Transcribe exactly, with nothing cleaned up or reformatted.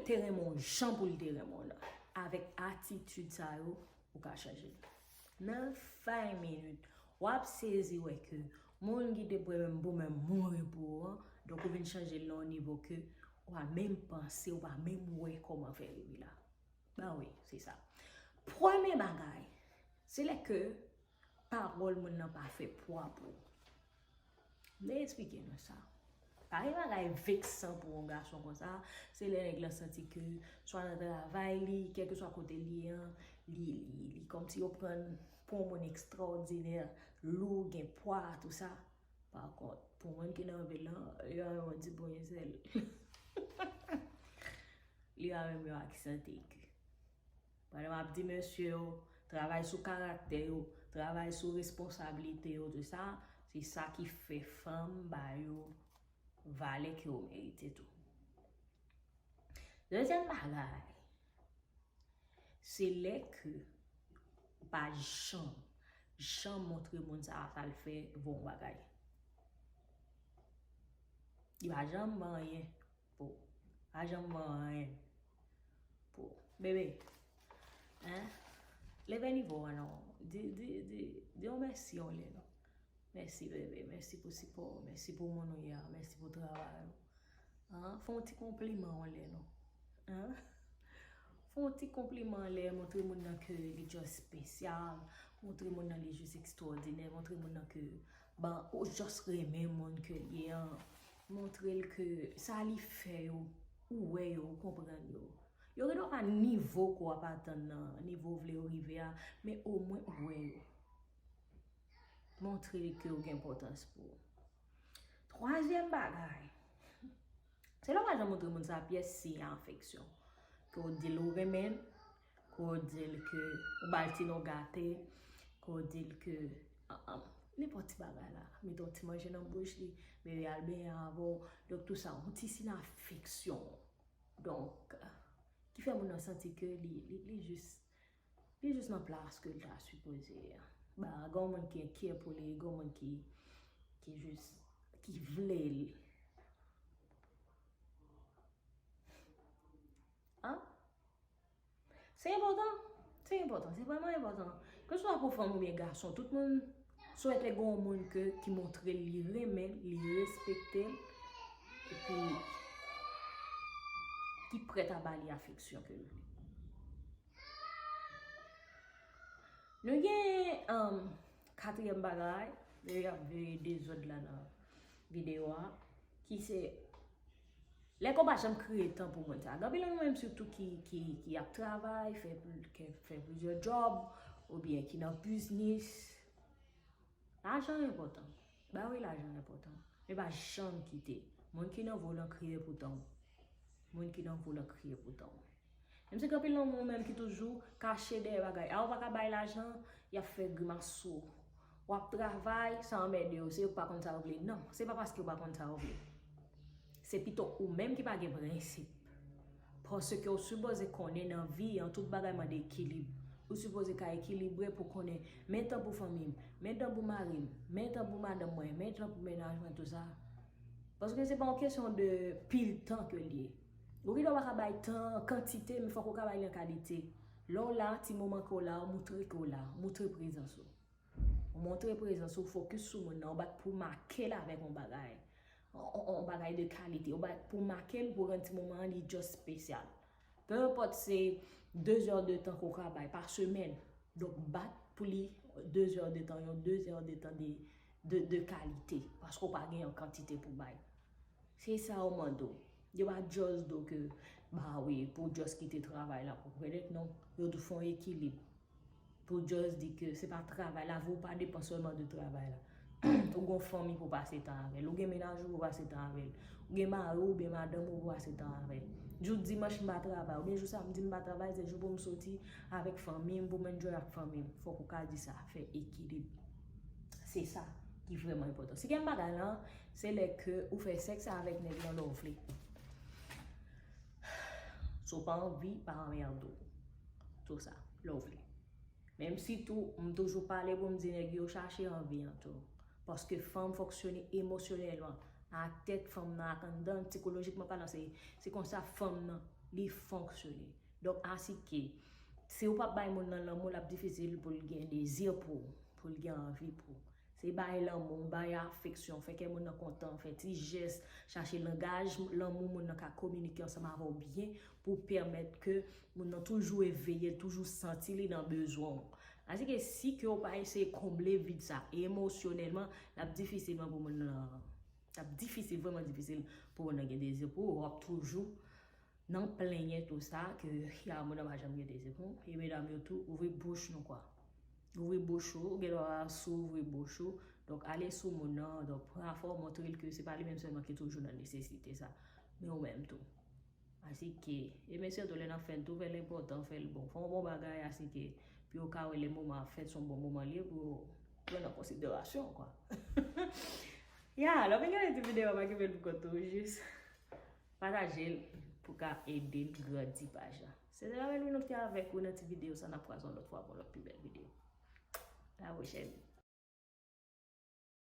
te renmen w jan pou l te renmen w nan. Avèk atitid sa yo, ou ka chanje l. Nan five minutes, w ap sezi wè ke moun ki te premye pou menm mouri pou ou an, donk ou vin chanje l nan yon nivo ke ou pa menm panse, ou pa menm wè kòman fè rive la. Ben wi, se sa. Premye bagay, se lè ke pawòl moun nan pa fè pwa pou ou. M te eksplike nou sa. Pa gen bagay veksan pou yon gason konsa, se lè nèg lan santi ke swa nan travay li, kèlkeswa kote l ye an, li, li, li kòmsi yo pran l pou yon moun ekstraòdinè, lou, gen pwa, tou sa. Pa kont, pou moun ki nan vil lan, yo renmen yon ti ponyèt sèl. Li pa menm yon aksan aigu. Pandan m ap di mesye yo, travay sou karaktè yo, travay sou responsablite yo, tou sa, se sa ki fè fanm ba yo valè ke yo merite tou. Dezyèm bagay, se lè ke ou pa janm, janm montre moun sa a sa l fè vo yon bagay. Li pa janm ban anyen pou ou. Pa janm ban anyen pou ou. Bebe, hein? Leve nivo a non. Di, di, di, di yon mèsi yon lè non. Mèsi bebe, mèsi pou sipò w, mèsi pou moun ou ye a, mèsi pou travay ou. Hein? Fè yon ti konpliman yon lè non. Hein? Fè yon ti konpliman yon lè, montre moun nan ke li just espesyal, montre moun nan li just ekstraòdinè, montre moun nan ke, ben, ou just renmen moun ke l ye an. Montre l ke sa li fè yo, ou wè yo, ou konprann yo. Yo gen dwa pa nivo ke w ap atann nan, nivo w vle yo rive a, men omwen ou wè yo. Montre li ke w gen enpòtans pou ou. Twazyèm bagay, se lè w pa janm montre moun sa a pyès siy afeksyon. Ke w di l ou renmen l, ke w di l ke ou ba l ti non gate, ke w di l ke, ah, ah, nenpòt ti bagay la, mete yon ti manje nan bouch li, bebe al benyen avè w. Donk, tou sa, yon ti siy afeksyon. Donk, ki fè moun nan santi ke li, li, li jis, li jis nan plas ke l ta sipoze ye a. Ba, gen yon moun ki enkyè pou li, gen yon moun ki, ki jis, ki vle l. Hein? Se enpòtan. Se enpòtan. Se vrèman enpòtan. Keseswa pou fanm oubyen gason, tout moun swete gen yon moun ke, ki montre li renmen l, li respekte l, epi ki prèt a ba li afeksyon ke l vle. Nou gen, um, katriyèm bagay, yo ap veye dezòd la nan videyo a, ki se lè ke w pa janm kreye tan pou moun sa. Gen anpil nan nou menm sitou ki, ki, ki ap travay, fè, fè plizyè djòb, oubyen ki nan biznis. Lajan enpòtan. Ba wi, lajan enpòtan. Men pa janm kite moun ki nan vo lan kriye pou tan w. Moun ki nan vo lan kriye pou tan w. Menm si gen anpil nan nou menm ki toujou kache dèyè bagay. A, ou pa ka bay lajan, y ap fè grimas sou ou. W ap travay, sa anmède yo, se yo ki pa konn sa yo vle. Non, se pa paske yo pa konn sa yo vle. Se pito ou menm ki pa gen prensip. Paske ou sipoze konnen nan vi an, tout bagay mande ekilib. Ou sipoze ka ekilibre pou konnen, men tan pou fanmi m, men tan pou mari m, men tan pou madanm mwen, men tan pou mennaj mwen, tou sa. Paske se pa yon kesyon de pil tan ke l ye. Ou gen dwa pa ka bay tan an kantite, men fòk ou ka bay li an kalite. Lè w la, ti moman ke w la, montre ke w la, montre prezans ou. Ou montre prezans ou, fokis sou moun nan, ou bat pou make l avèk yon bagay. Yon, yon, yon bagay de kalite. Ou bat pou make l, pou rann ti moman an li just espesyal. Pe enpòt se de zè de tan ke w ka bay pa semèn. Donk, bat pou li de zè de tan, yon de zè de tan de, de, de kalite. Paske w pa gen yon kantite pou bay. Se sa yo mande w. Yo pa just di w ke, ba wi, pou w just kite travay la pou w kreye, non. Yo di w fè yon ekilib. Pou w just di ke se pa travay la, vi w pa depann sèlman de travay la. Ou gen yon fanmi pou w pase tan avè l. Ou gen mennaj ou pou w pase tan avè l. Ou gen mari w oubyen madanm ou pou w pase tan avè l. Jou dimanch m pa travay, oubyen jou samdi m pa travay, se jou pou m soti avèk fanmi m, pou m enjoy ak fanmi m. Fòk ou ka di sa, fè ekilib. Se sa ki vrèman enpòtan. Sizyèm bagay lan, se lè ke ou fè sèks avèk nèg lan lè w vle. Si w pa anvi, pa anmède w. Tou sa, lè w vle. Menm si tou, m toujou pale pou m di nèg yo chache anvi an tou. Paske fanm fonksyone emosyonèlman. Ak tèt fanm nan, ak anndan, sikolojikman palan, se, se konsa fanm nan Li fonksyone. Donk, asike, si ou p ap bay moun nan lanmou, l ap difisil pou l gen dezi pou ou, pou l gen anvi pou ou. Se bay lanmou, bay afeksyon, fè kè moun nan kontan, fè ti jès, chache langaj lanmou moun nan ka kominike ansanm avè w byen pou pèmèt ke moun nan toujou eveye, toujou santi li nan bezwen w. Asike si ke w pa eseye konble vid sa emosyonèlman, l ap difisilman pou moun nan, l ap difisil, vrèman difisil pou moun nan gen dezi pou ou, w ap toujou nan plenyen tou sa ke ya moun nan pa janm gen dezi pou ou. E medam yo tou, ouvri bouch nou kwa. Ouvri bouch ou, ou gen dwa sou ouvri bouch ou. Donk ale sou moun nan, donk pran afè w montre l ke se pa li menm sèlman ki toujou nan nesesite sa, men ou menm tou. Asike, e mesye tou lè n ap fè l tou, fè l enpòtan, fè l bon. Fè yon bon bagay, asike, pou yo ka wè lè moman ap fèt, se yon bon moman li ye pou yo pran nan konsiderasyon, kwa. Ya, lè w fin gade ti videyo a, pa kenbe l pou kont ou, jis pataje l pou ka ede n grandi paj la. Se te Lavèlwin nou ki te avèk ou nan ti videyo sa, n ap kwaze yon lòt fwa pou yon lòt pi bèl videyo. La pwochèn.